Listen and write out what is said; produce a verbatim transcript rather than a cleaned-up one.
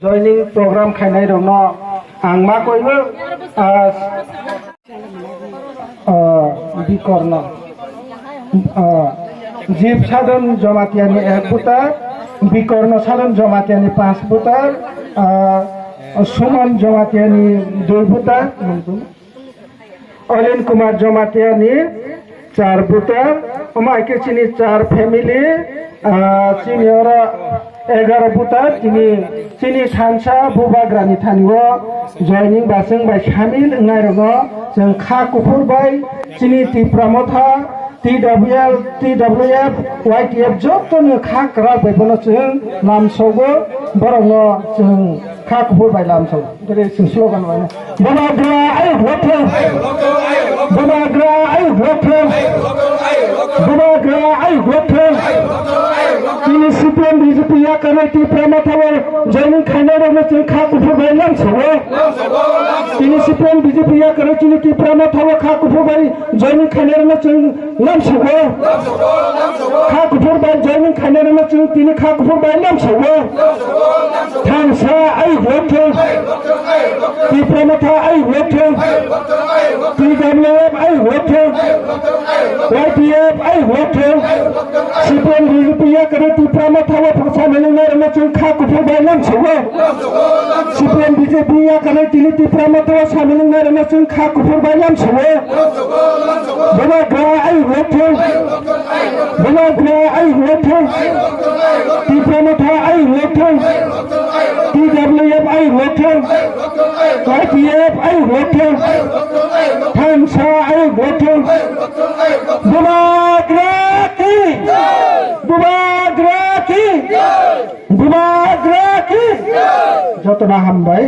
Joining program khainai rokno ang ma koibo, ah, ah, Bikorno, ah, Jib Sadhan Jamatia ni ek voter, Bikorno Sadhan Jamatia ni panch voter, ah, Suman Jamatia ni dui voter, Olin Kumar Jamatia ni char voter, omo hai khe chini char family, ah, chini oro egaro voter, chini, chini thansa Bubagrani thani o joining bwswng bai samil wngnai rokno chwng kha kuphur bai chini Tipra Motha, T W L, T W F, Y T F joto ni kha kwrak bai bono chwng lamsogo, borok no chwng kha kuphur bai lamsogo. Dere chwng slogan bai. Bubagra ayuk lotha. Bubagra ayuk lotha. Bubagra ayuk lotha. Chini C P M B J P yakarwi Tipra Motha o joining khainai rokno chwng kha kuphur bai lamsogo. Chini C P M B J P yakarwi chini Tipra Motha o kha kuphur bai joining khainai rokno chwng lamsogo. Kha kuphur bai joining khainai rokno chwng tini kha kuphur bai lamsogo. Thansa ayuk lotha. Tipra Motha ayuk lotha. T W F ayuk lotha. Y T F ayuk lotha. C P M B J P yakarwi Tipra Motha o phoksa milingnai rokno chwng kha kuphur bai lamsogo. C P M B J P yakarwi tini Tipra Motha o samilwng nairokno chwng kha kuphur bai lamsogo. Bubagra ayuk lotha. Bubagra ayuk lotha. Tipra Motha ayuk lotha. T W F ayuk lotha. Y T F ayuk lotha. Thansa ayuk lotha. Bubagra ki! Bubagra ki! Bubagra ki! Jotono hambai.